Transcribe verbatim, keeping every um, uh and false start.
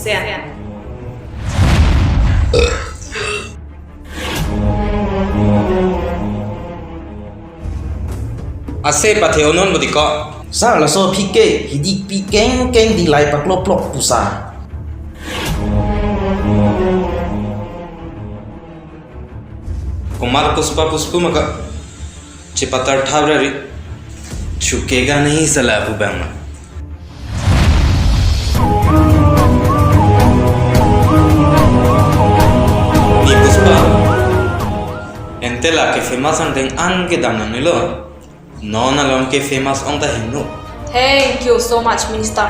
Sen. Ase pathe-o non bodi ko. Sir, laso aphi ke hidikpi kengkeng dilai pakloplok pu sir. Kumar Puspa puspu maka chepatar thabrari. Chuke gani sala pu bang ma. Ni Puspa. Ante lake famous angdeng an kedam nangnelo. Non along ke famous ong ta hingno. Thank you so much, Minister.